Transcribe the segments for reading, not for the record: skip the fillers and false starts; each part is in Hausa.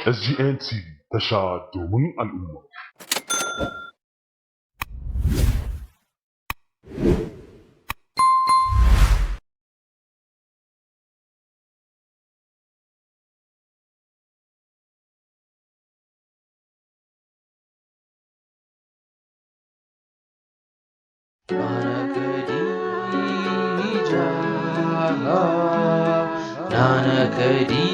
SGN TV, tasha domin al'umma. Nana Khadija, Nana Khadija,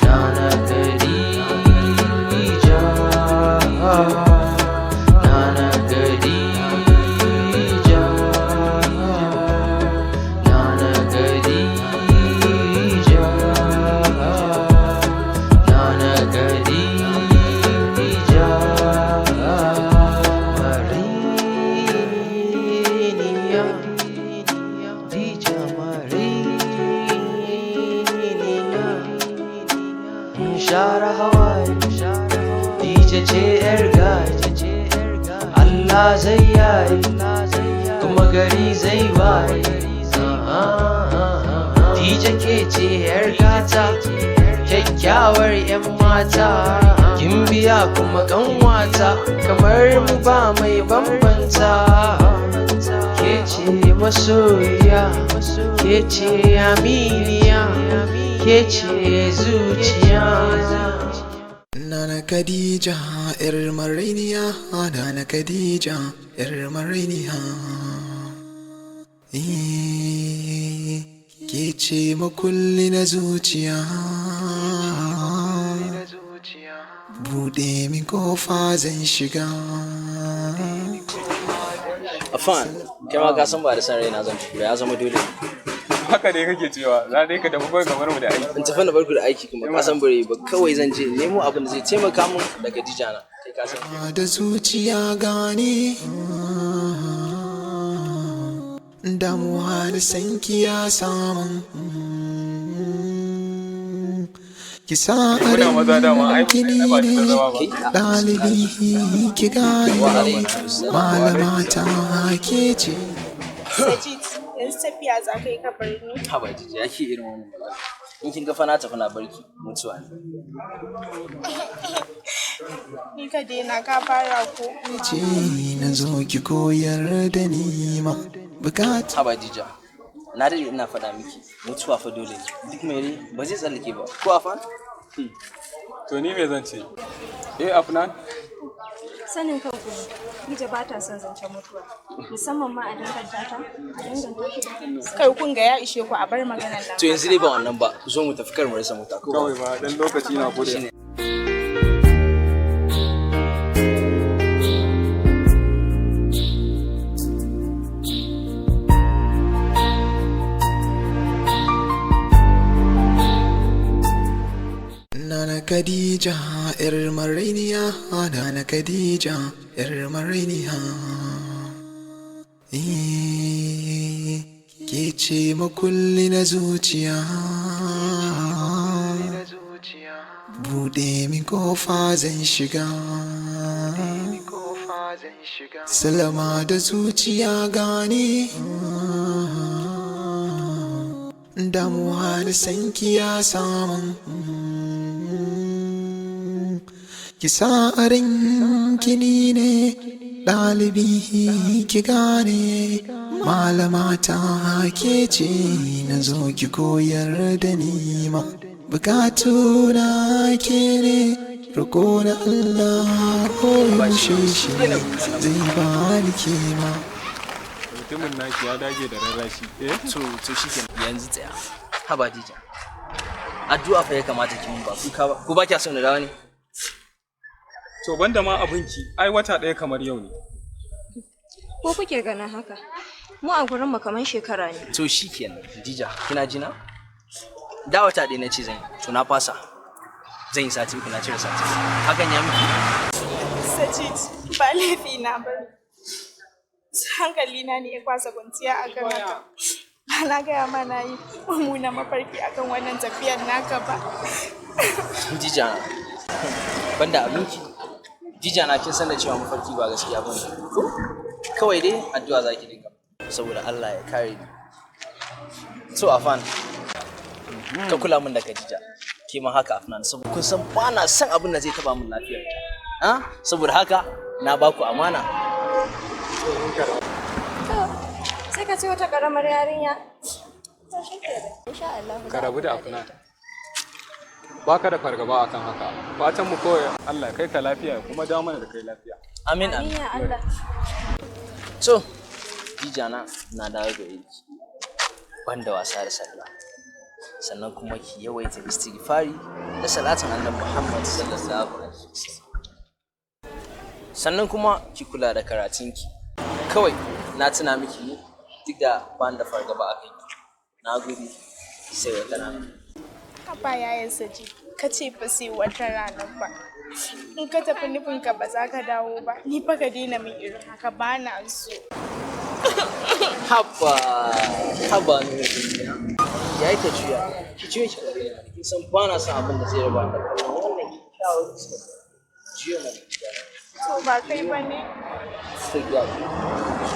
Nana Khadija, Nana Khadija, Nana Khadija, Nana Khadija, Mariniya, Dija Mariniya, share hawaye, Dija ce 'yar gaye, Allah zai yaye, kuma gari zai waye. Dija ke ce 'yar gata, kyakkyawar 'yan mata, gimbiya kuma kanwata, kamar mu ba mai bambanta. Ke ce masoyiya, ke ce aminiya, ke ce zuciya. Nana Khadija, ‘yar marainiya, Nana Khadija, ‘yar marainiya. Eh, ke ce makulli na zuciya. Buɗe min kofa zan shiga. Afan, kai ma ka san ba da san raina zan tafi ba, ya zama dole. Haka dai kake cewa za dai ka tafi kawai kamar mu da aiki. In tafi na barku da aiki kuma ka san bare ba, kawai zan je in nemo abin da zai taimaka min da Khadija na. Kai ka san. Da zuciya gane damuwa da sanki ya samun ki sa a Muna maza dama ai ranki ni ba ta ne zama ba. ɗalibi ki gane Wa alaikum salam. Malama ta ke ce. Sajid, yanzu tafiya za ka yi ka bar ni. Haba Dija, ya ke irin wannan magana? In kin ga fa na tafi na barki, mutuwa ne. Ni ka daina ka fara ko. Ce na zo ki koyar da ni ma bukata. Haba Dija, na daɗe ina faɗa miki mutuwa fa dole ne. Duk mai rai ba zai tsallake ba. Ko Afan? To ni me zan ce? Eh, Afnan. Sanin kanku ne, Dija ba ta son zancen mutuwa, musamman ma a danganta ta, a danganta shi da Kai, kun ga ya ishe ku, a bar maganar nan. To yanzu dai ba wannan ba, ku zo mu tafi kar mu rasa mota ko ba. Kawai ba dan lokaci na gode. Shine. Nana Khadija, ‘yar marainiya, Nana Khadija, ‘yar marainiya. Eh, ke ce makulli na zuciya. Buɗe min kofa zan shiga. Salama da zuciya gane. Damuwa da sanki ya samun. Ki sa a ranki ni ne ɗalibi ki gane malama ta ke ce na zo ki koyar da ni ma bukatu na ke ne roƙo na Allah ko yaushe shi zai ba ni kima. Mutumin naki ya dage da rarrashi. Eh? To shikenan, yanzu tsaya. Haba Dija. Addu'a fa ya kamata ki mun, ba kuka ba. Ko ba kya son na dawo ne? To banda ma abinki, ai wata ɗaya kamar yau ne. Ko kuke ganin haka? Mu a gurin mu kamar shekara ne. To shikenan, Dija, kina ji na? Da wata ɗaya na ce zan yi, to na fasa. Zan yi sati 3, na cire sati 3. Hakan ya miki? Sajid, ba laifi na ba. Hankali na ne ya kwasa kwanciya akan haka. Ba na gaya ma na yi mummunan mafarki akan wannan tafiyar naka ba. Dija na. Banda abinki. Dija na, kin san da cewa mafarki ba gaskiya ba ne. Ko? Kawai dai addu'a za ki dinga. Saboda Allah ya kare ni. To Afan. Ka kula min da Khadija. Ke ma haka Afnan, saboda kun san ba na son abin da zai taba min lafiyar ta. Ha? Saboda haka na ba ku amana. To, sai ka ce wata karamar yarinya. To shi kenan. Insha Allah. Ka rabu da Afnan. Baka da fargaba akan haka. Fatan mu kawai Allah ya kai ka lafiya ya kuma dawo mana da kai lafiya. Amin amin. Amin ya Allah. So, Dija na na dawo gare ki. Banda wasa da sallah. Sannan kuma ki yawaita istighfari da salatin Annabi Muhammad sallallahu alaihi wasallam. Sannan kuma ki kula da karatunki. Kawai na tuna miki ne duk da ban da fargaba a kanki. Na gode, sai wata rana. Haba yayan Sajid, ka ce fa sai wata rana ba. In ka tafi nufin ka ba za ka dawo ba. Ni fa ka daina min irin haka ba na so. Haba, haba ne. Ya yi ta juya, ki juya ki gare ni. Kin san ba na son abin da zai raba ni da kallon wannan kyakkyawar fuskar. Juya mana. To ba kai ba ne. Sai ya.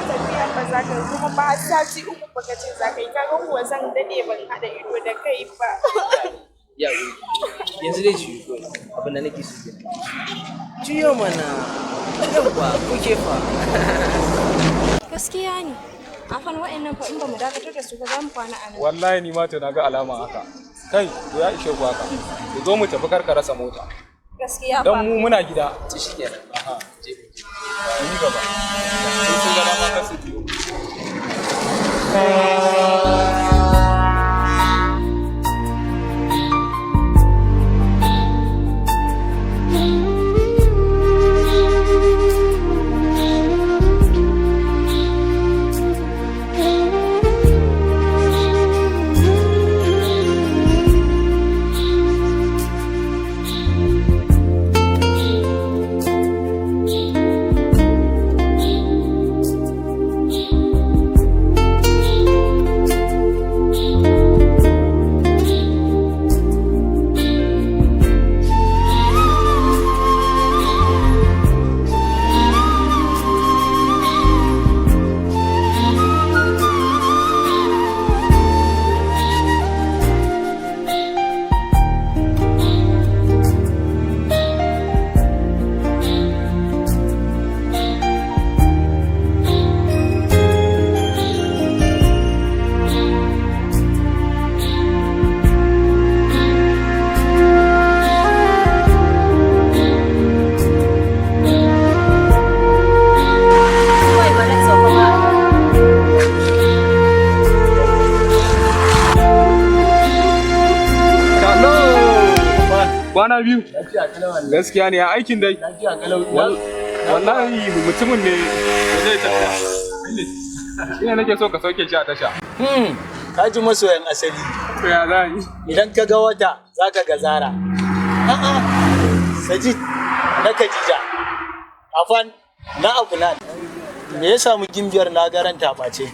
Tafiya ba za ka yi kuma ba har sati uku ba ka ce za ka yi. Kaga kuwa zan daɗe ban haɗa ido da kai ba. Ya wuri. Yanzu dai juyo kawai. Abin da nake so kenan. Juyo mana. Yawwa, kuke fa. Gaskiya ne. Afan wa'annan fa in ba mu dakatar da su ba za mu kwana a nan. Wallahi ni ma to na ga alama haka. Kai, to ya ishe ku haka. Ku zo mu tafi kar ka rasa mota. Gaskiya fa. Dan mu muna gida. To shi kenan. Aha. Je. Mu yi gaba. Sai sun ga dama kar su biyo. Kawai bari in sauka ma. Hello. Kwana biyu. Gaskiya ne ya aikin dai. Wallahi mutumin ne da zai tafiya. Ina nake so ka sauke shi a tasha. Ka ji masoyan asali. To ya za yi? Idan ka ga wata za ka ga zara. A'a, Sajid na Khadija. Afan na Afnan. Me ya samu gimbiyar na garanta ɓace?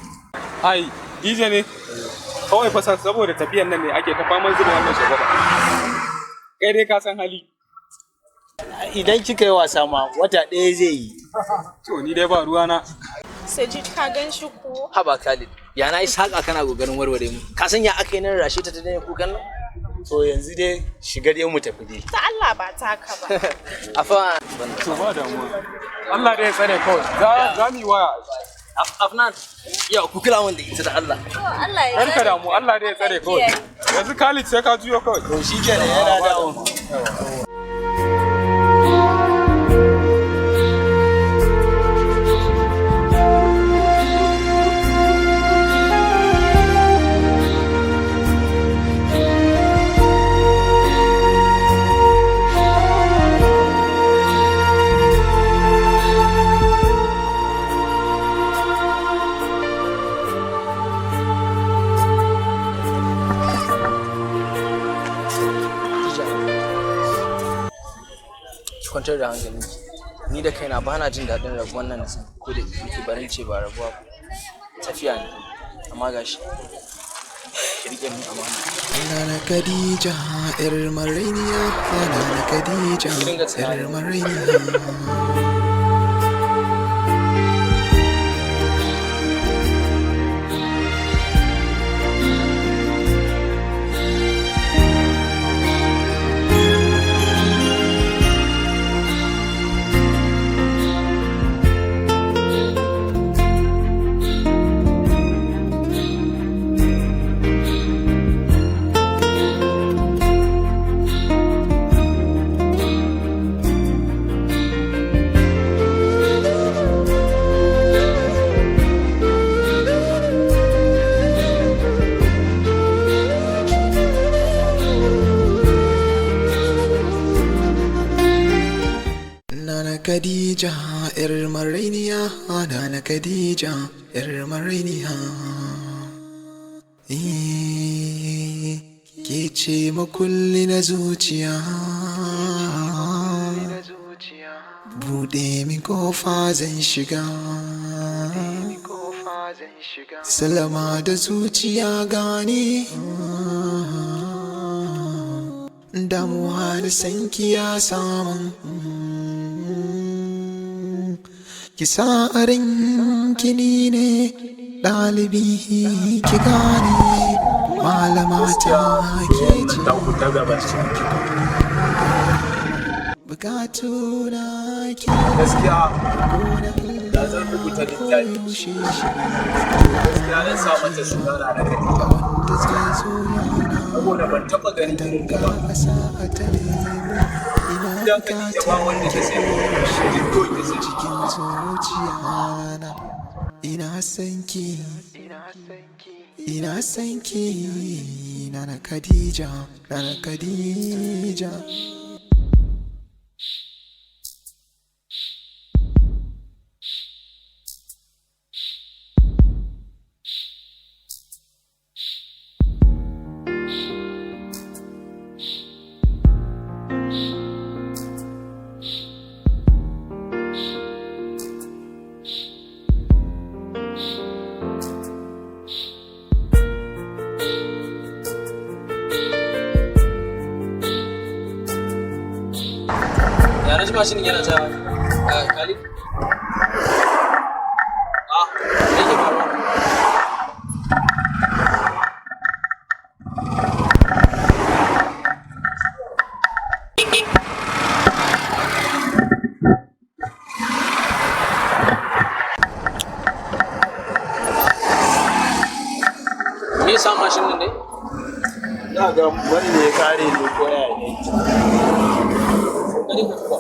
Ai, DJ ne. Kawai fa saboda tafiyan nan ne ake ta faman zuba wannan shagwaba. Kai dai ka san hali. Idan kika yi wasa ma wata ɗaya zai yi. To ni dai ba ruwana. Sajid ka gan shi ko? Haba Khalid, ya na yi saƙa kana ƙoƙarin warware mu. Ka san ya aka yi nan rashe ta ta daina kukan nan? To yanzu dai shiga dai mu tafi dai. Ta Allah ba taka ba. Afan. To ba damuwa. Allah dai ya tsare kawai. Za za mu yi waya. Afnan, yau ku kula min da ita da Allah. To Allah ya Kar ka tsare. damu, Allah dai ya tsare kawai. Yanzu Khalid sai ka juyo kawai. To shi kenan yana dawo. Ki kwantar da hankalinki. Ni da kaina ba na jin daɗin rabuwan nan da san ko da yake barin ce ba rabuwa ba. Tafiya ne. Amma gashi. Ki riƙe min amana. Nana Khadija, ‘yar marainiya, Nana Khadija, ‘yar marainiya. Khadija, 'yar marainiya, Nana Khadija, 'yar marainiya. Eh, ke ce makulli na zuciya. Buɗe min kofa zan shiga. Salama da zuciya gane. Damuwa da sanki ya samun. Ki sa a ranki ni ne ɗalibi ki gane malama ta ke ce. Bukatu na ke Gaskiya da zan rubuta littafi, gaskiya zan sa mata suna na Khadija, saboda ban taɓa ganin irin ta ba. Da Khadija ba wanda ta sai kawai ta sai. Cikin zuciya na ina son ki, ina son ki, Nana Khadija, Nana Khadija. Ya na ji mashin yana ta Khalid? Ah, me yake faruwa? Me yasa mashin din ne? Na ga wani ne ya kare ne ko ya ne. Kare ka tuba.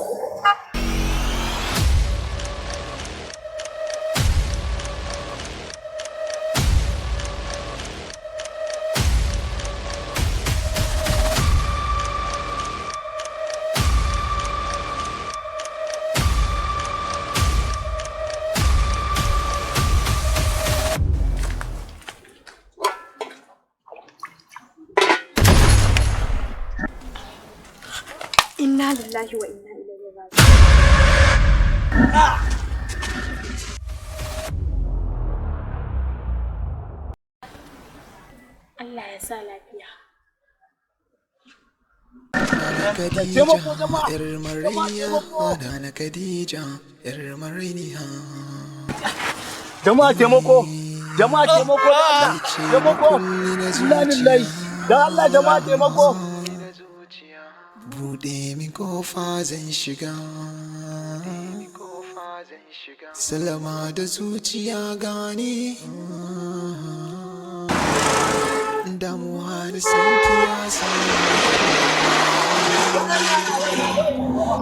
Inna lillahi wa inna ilaihi raji'un. Allah ya sa lafiya. Nana Khadija, 'yar marainiya, Nana Khadija, 'yar marainiya. Jama'a taimako, jama'a taimako da Allah, taimako. Inna lillahi. Da Allah jama'a taimako. Buɗe min kofa zan shiga. Salama da zuciya gane. Damuwa da sanki ya samu.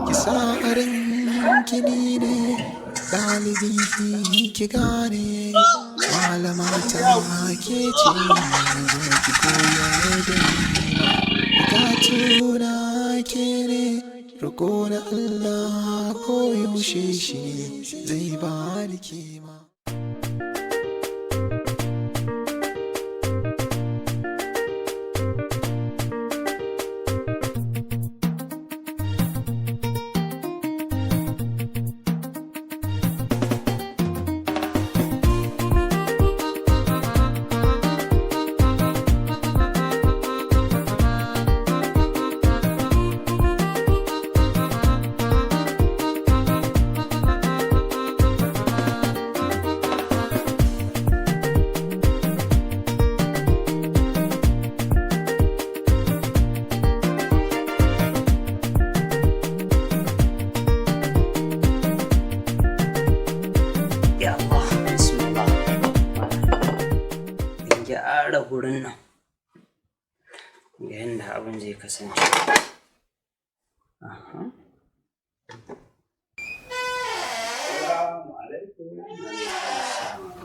Ki sa a ranki ni ne ɗalibi ki gane malama ta ke ce zo ki koyar da ni. Bukatu na ke ne roƙo na Allah ko yaushe shi zai ba ni kima. Ya Allah, bismillah. In gyara gurin nan. Ga yadda abin zai kasance. Aha.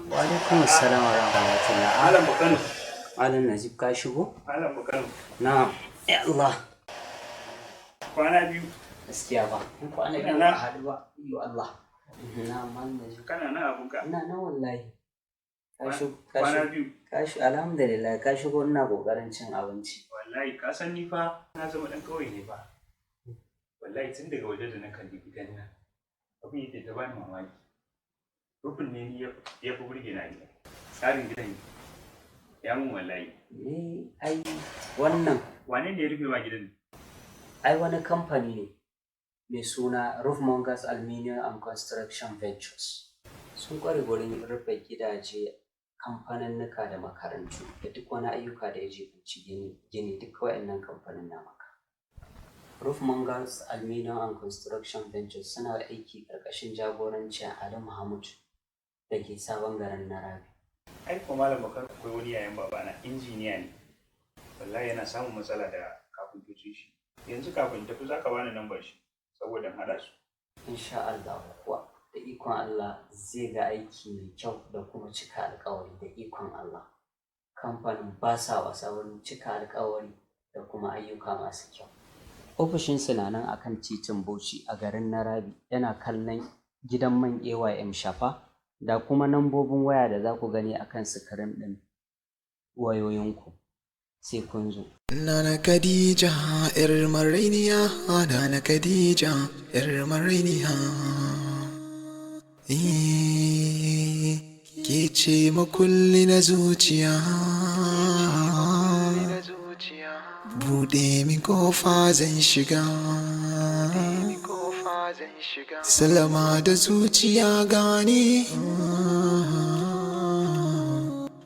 Wa alaikum assalam wa rahmatullah. Malam Bakano. Malam Najib ka shigo? Malam Bakano. Na'am. Ya Allah. Kwana biyu. Gaskiya ba. In ko ana biyu ba a haɗu ba. Iyo Allah. Na man na ji. Kana nan abunka? Ina nan wallahi. Ka shigo ka Kwana shigo biyu. ka shi alhamdulillah ka shigo ina kokarin cin abinci. Wallahi ka san ni fa na zama dan kauye ne fa. Wallahi tun daga waje da na kalli gidan nan. Abin yake ta bani mamaki. Rufin ne ni ya fi burge na gida. Tsarin gidan ya mun wallahi. Eh, ai wannan Wane ne ya rufe ma gidan? Ai wani kamfani ne mai suna Roofmongers Aluminium and Construction Ventures. Sun kware gurin rufe gidaje, kamfaninnika da makarantu da duk wani ayyuka da ya jibanci gini, gini duk waɗannan kamfanin na maka. Roofmongers Aluminium and Construction Ventures suna aiki ƙarƙashin jagorancin Ali Mahmud da ke sabon garin Narabi. Ai ko malam Bakar akwai wani yayan babana injiniya ne. Wallahi yana samun matsala da kafintocin shi. Yanzu kafin tafi za ka bani lambar shi saboda in haɗa su. Insha Allah kuwa da ikon Allah zai ga aiki mai kyau da kuma cika alkawari da ikon Allah. Kamfanin ba sa wasa wurin cika alkawari da kuma ayyuka masu kyau. Ofishinsu na nan akan titin Bauchi a garin Narabi yana kallon gidan man AYM Shafa da kuma nambobin waya da za ku gani akan sikirin ɗin wayoyinku sai kun zo. Nana Khadija, ‘yar marainiya, Nana Khadija, ‘yar marainiya. Eh, ke ce makulli na zuciya. Buɗe min kofa zan shiga. Salama da zuciya gane.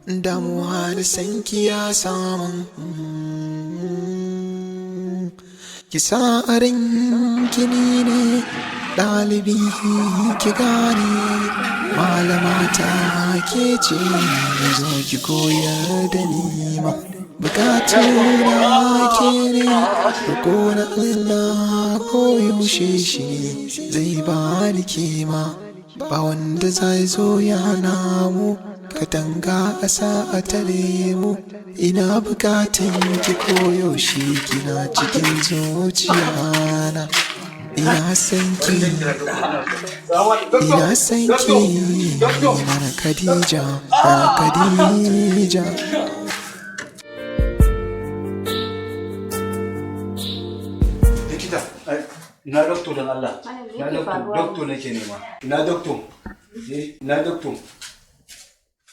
Damuwa da sanki ya samun. Ki sa a ranki ni ne ɗalibi ki gane malama ta ke ce na zo ki koyar da ni ma bukatu na ke ne ko na Allah ko yaushe shi ne zai ba ni kima ba wanda zai zo ya namu katanga a sa a tare mu ina bukatan ki koyaushe kina cikin zuciya na ina san ki, ina san ki, Nana Khadija, Nana Khadija. Likita, ina doctor don Allah. Malam, me Ina yake doctor, faruwa? Doctor nake nema. Ina doctor. Eh, ina doctor.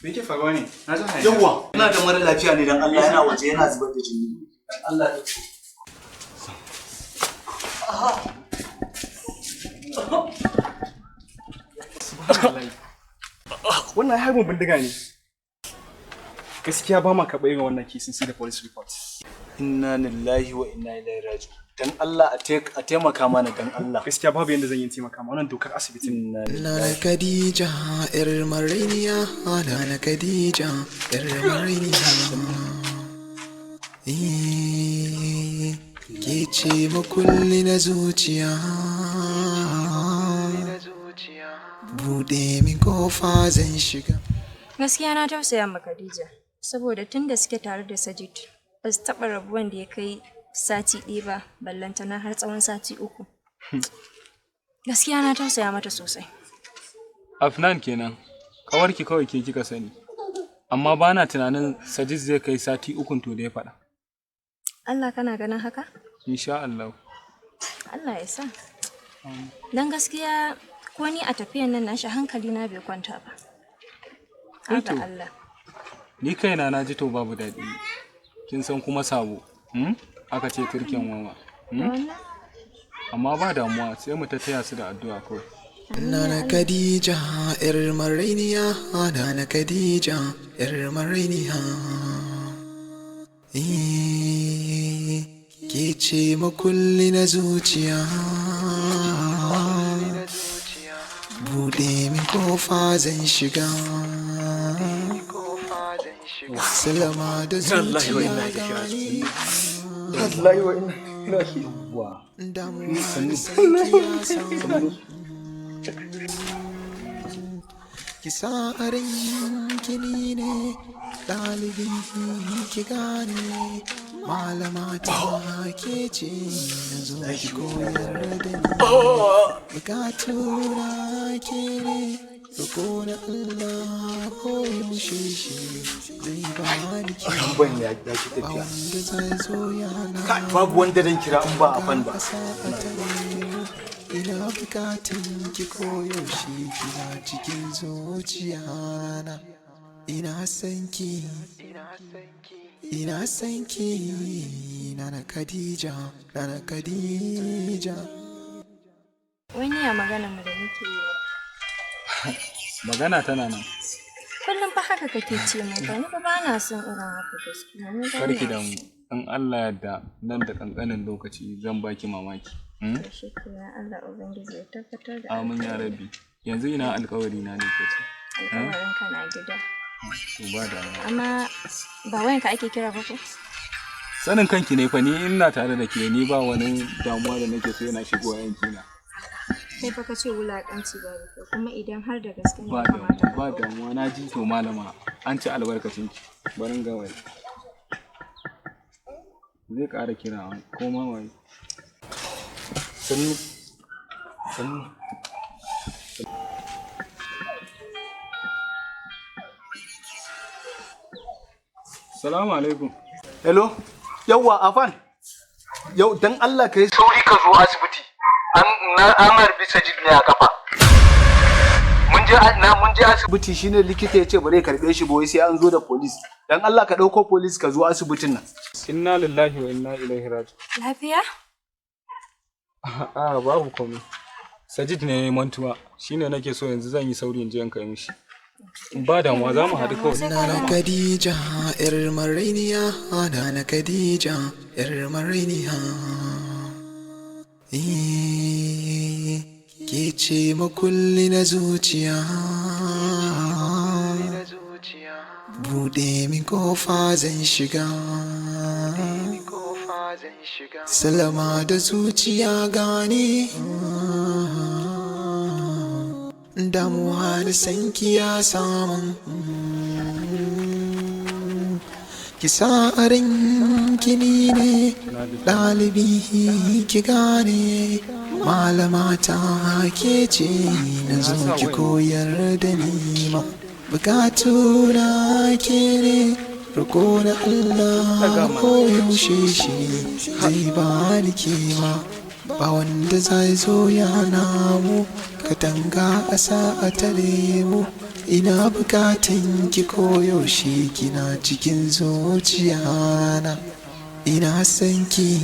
Me yake faruwa ne? Na ji hayaniya. Yawwa, ina da mara lafiya ne dan Allah yana waje yana zubar da jini. Dan Allah doctor. Wannan harbin bindiga ne. Gaskiya ba ma karɓar irin wannan kisin sai da police report. Inna lillahi wa inna ilaihi raji'un. Dan Allah a taimaka mana dan Allah. Gaskiya babu yanda zan yi taimaka ma wannan dokar asibitin. Nana Khadija, ‘yar marainiya, Nana Khadija, ‘yar marainiya. Eh, ke ce makulli na zuciya. Buɗe min kofa zan shiga. Gaskiya na tausaya ma Khadija, saboda tun da suke tare da Sajid, ba su taɓa rabuwan da ya kai sati ɗaya ba, ballantana har tsawon sati 3. Gaskiya na tausaya mata sosai. Afnan kenan. Kawarki kawai ke kika sani. Amma ba na tunanin Sajid zai kai sati ukun to da ya faɗa. Allah kana ganin haka? Insha Allah. Allah ya sa. Dan gaskiya ko ni a tafiyan nan nashi hankali na bai kwanta ba. Har da Eh to. Allah. Ni kaina na ji to babu daɗi. Kin san kuma sabo. Hmm? Aka ce turken wawa. Hmm? Amma ba damuwa sai mu ta taya su da addu'a kawai. Nana Khadija, ‘yar marainiya, Nana Khadija, ‘yar marainiya. Eh, ke ce makulli na zuciya. Buɗe min kofa zan shiga. Salama da zuciya gani. Wallahi wa inna ilaihi wa. Damuwa da sanki ya samu. Ki sa a ranki ni ne ɗalibin ki gane Malama ta ke ce na zo ki koyar da ni. Bukatu na ke ne, roƙo na Allah ko yaushe shi zai bani ke. Ban ya ki Ba tafiya. wanda zai zo ya na Kai, babu wanda zan kira in ba Afan ba. Ina bukatun ki koyaushe kina cikin zuciya na. Ina son ki, ina son ki, Nana Khadija, Nana Khadija. Wani ya magana mu da muke yi. Magana tana nan. Kullum fa haka kake ce min fa, ni fa ba na son irin haka gaskiya. Ni ba Kar ki na damu. In Allah yarda nan da kankanin lokaci zan baki mamaki. Hmm? so. Shikenan, Allah Ubangiji ya tabbatar da Amin ya alkhairi. rabbi. Yanzu ina alkawari na ne kace. Alkawarin ka na gida. To ba damuwa. Amma ba wayanka ake kira ba ko? Sanin kanki ne fa, ni ina tare da ke ni ba wani damuwa da nake so yana shigowa yankina. Kai fa ka ce wulaƙanci babu kyau, kuma idan har da gaske ne Ba ya kamata damuwa, ba damuwa, na ji to malama, an ci albarkacin ki. Barin ga wai. Zai ƙara kira ko ma waye. Sannu. Sannu. Salamu alaikum. Hello. Yawwa Afan. Yau dan Allah ka yi sauri ka zo asibiti. An na an harbi Sajid ne a kafa. Mun je na mun je asibiti shine likita ya ce bare karbe shi ba, wai sai an zo da police. Dan Allah ka dauko police ka zo asibitin nan. Inna lillahi wa inna ilaihi raji'un. Lafiya? A'a, babu komai. Sajid ne ya yi mantuwa, shine nake so yanzu zan yi sauri in je in kai mishi. Ba damuwa, za mu haɗu kawai. Nana Khadija, ‘yar marainiya, Nana Khadija, ‘yar marainiya. Eh, ke ce makulli na zuciya. Buɗe min kofa zan shiga. Salama da zuciya gane. Damuwa da sanki ya samun. Ki sa a ranki ni ne ɗalibi ki gane. Malama ta ke ce na zo ki koyar da ni ma. Bukatu na ke ne, roƙo na Allah ko yaushe shi zai bani kima. Ba wanda zai zo ya namu katanga a sa a tare mu. Ina bukatan ki koyaushe kina cikin zuciya na. Ina son ki,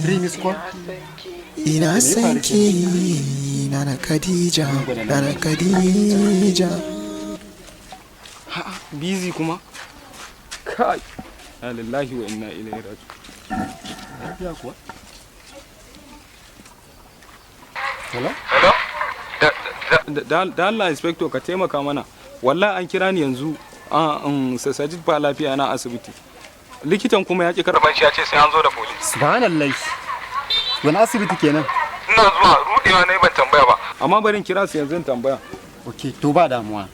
ina son ki, Nana Khadija, Nana Khadija. Busy kuma? Kai. Inna lillahi wa inna ilaihi raji'un. Lafiya kuwa? Hello? Hello? Da Allah inspector ka taimaka mana. Wallahi an kira ni yanzu an Sajid ba lafiya na asibiti. Likitan kuma ya ki karban shi, ya ce sai an zo da police. Subhanallah. Wani asibiti kenan? Ina zuwa, rudewa ne ban tambaya ba. Amma bari in kira su yanzu in tambaya. Ok, to ba damuwa.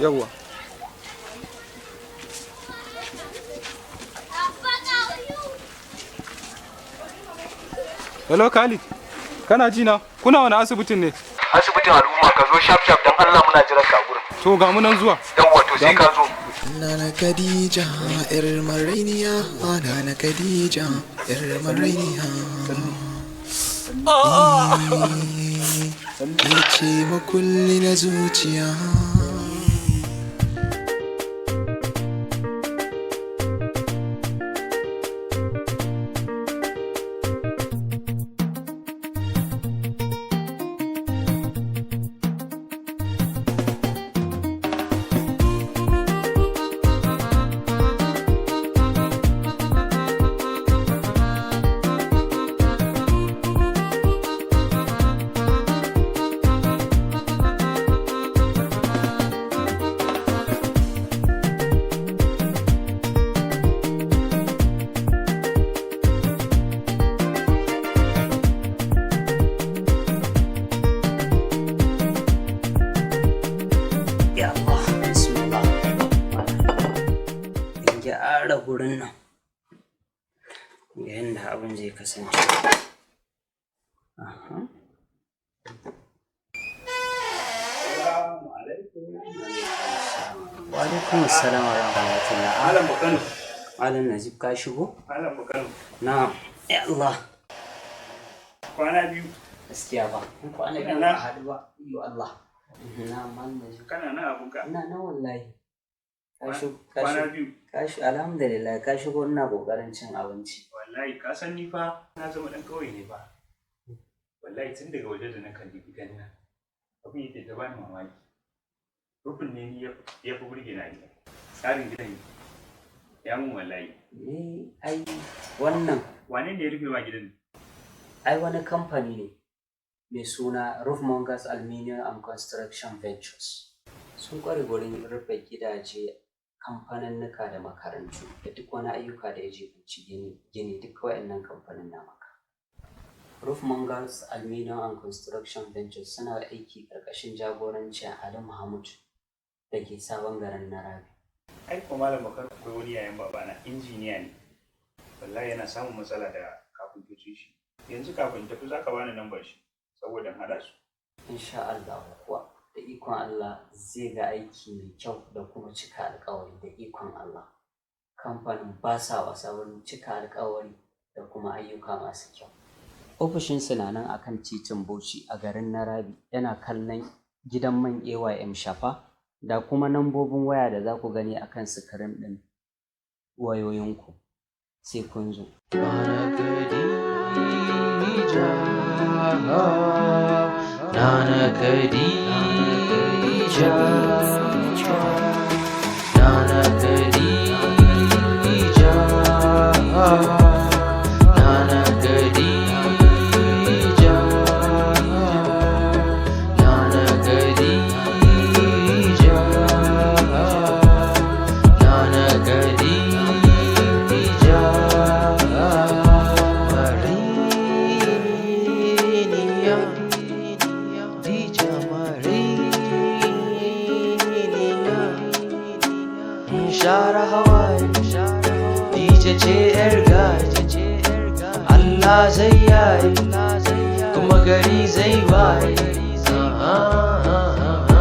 Yawwa. Hello Khalid. Kana ji na? Kuna wani asibitin ne? Asibitin al'umma, ka zo sharp sharp dan Allah, muna jiran ka a gurin. To ga mu nan zuwa. Yawwa, to sai ka zo. Nana Khadija, ‘yar marainiya, Nana Khadija, ‘yar marainiya. Ke ce makulli na zuciya. Ya Allah, bismillah. In gyara gurin nan. Yadda abin zai kasance. Aha. Wa alaikum assalam wa rahmatullah. Malam Bakano. Malam Najib, ka shigo? Malam Bakano. Na'am. Ya Allah. Kwana biyu. Gaskiya ba. In kwana biyu ba haɗu ba. Yo Allah. Na'am, Malam Najib. Kana nan abunka? Ina nan wallahi. Ka shigo. Kwana biyu. Ka shigo, alhamdulillah, ka shigo ina kokarin cin abinci. Wallahi ka san ni fa na zama dan kauye ne fa. Wallahi tun daga waje da na kalli gidan nan, abin yake ta bani mamaki. Rufin ne ni ya fi burge na gida. Tsarin gidan ya mun wallahi. Ni ai wannan Wane ne ya rufe ma gidan? Ai wani kamfani ne mai suna Roofmongers Aluminium and Construction Ventures. Sun kware gurin rufe gidaje, kamfaninnika da makarantu da duk wani ayyuka da ya jibanci gini, gini duk waɗannan kamfanin na maka. Roofmongers Aluminium and Construction Ventures suna aiki ƙarƙashin jagorancin Ali Mahmud da ke sabon garin Narabi. Ai ko Malam Bakano, akwai wani yayan babana, injiniya ne. Wallahi yana samun matsala da kafintocin shi. Yanzu kafin tafi zaka bani lambar shi saboda in haɗa su. Insha Allah kuwa, da ikon Allah zai ga aiki mai kyau da kuma cika alkawari da ikon Allah. Kamfanin ba sa wasa wurin cika alkawari da kuma ayyuka masu kyau. Ofishinsu na nan akan titin Bauchi a garin Narabi, yana kallon gidan man AYM Shafa, da kuma nambobin waya da za ku gani akan sikirin ɗin wayoyinku, sai kun zo. Nana Khadija, Nana Khadija, Nana Khadija, Nana Khadija, Nana Khadija, Mariniya, Dija Mariniya, share hawaye, Dija ce yar gaji, Allah zai yaye, kuma gari zai waye.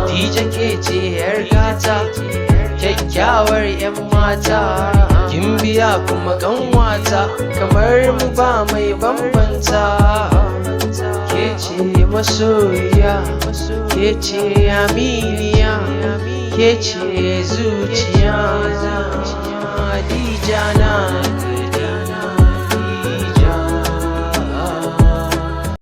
Dija ke ce yar gata, kyakkyawar 'yan mata, kin biya kuma kanwata, kamar mu ba mai bambanta. Ke ce masoyiya, ke ce aminiya, ke ce zuciya, Dija na.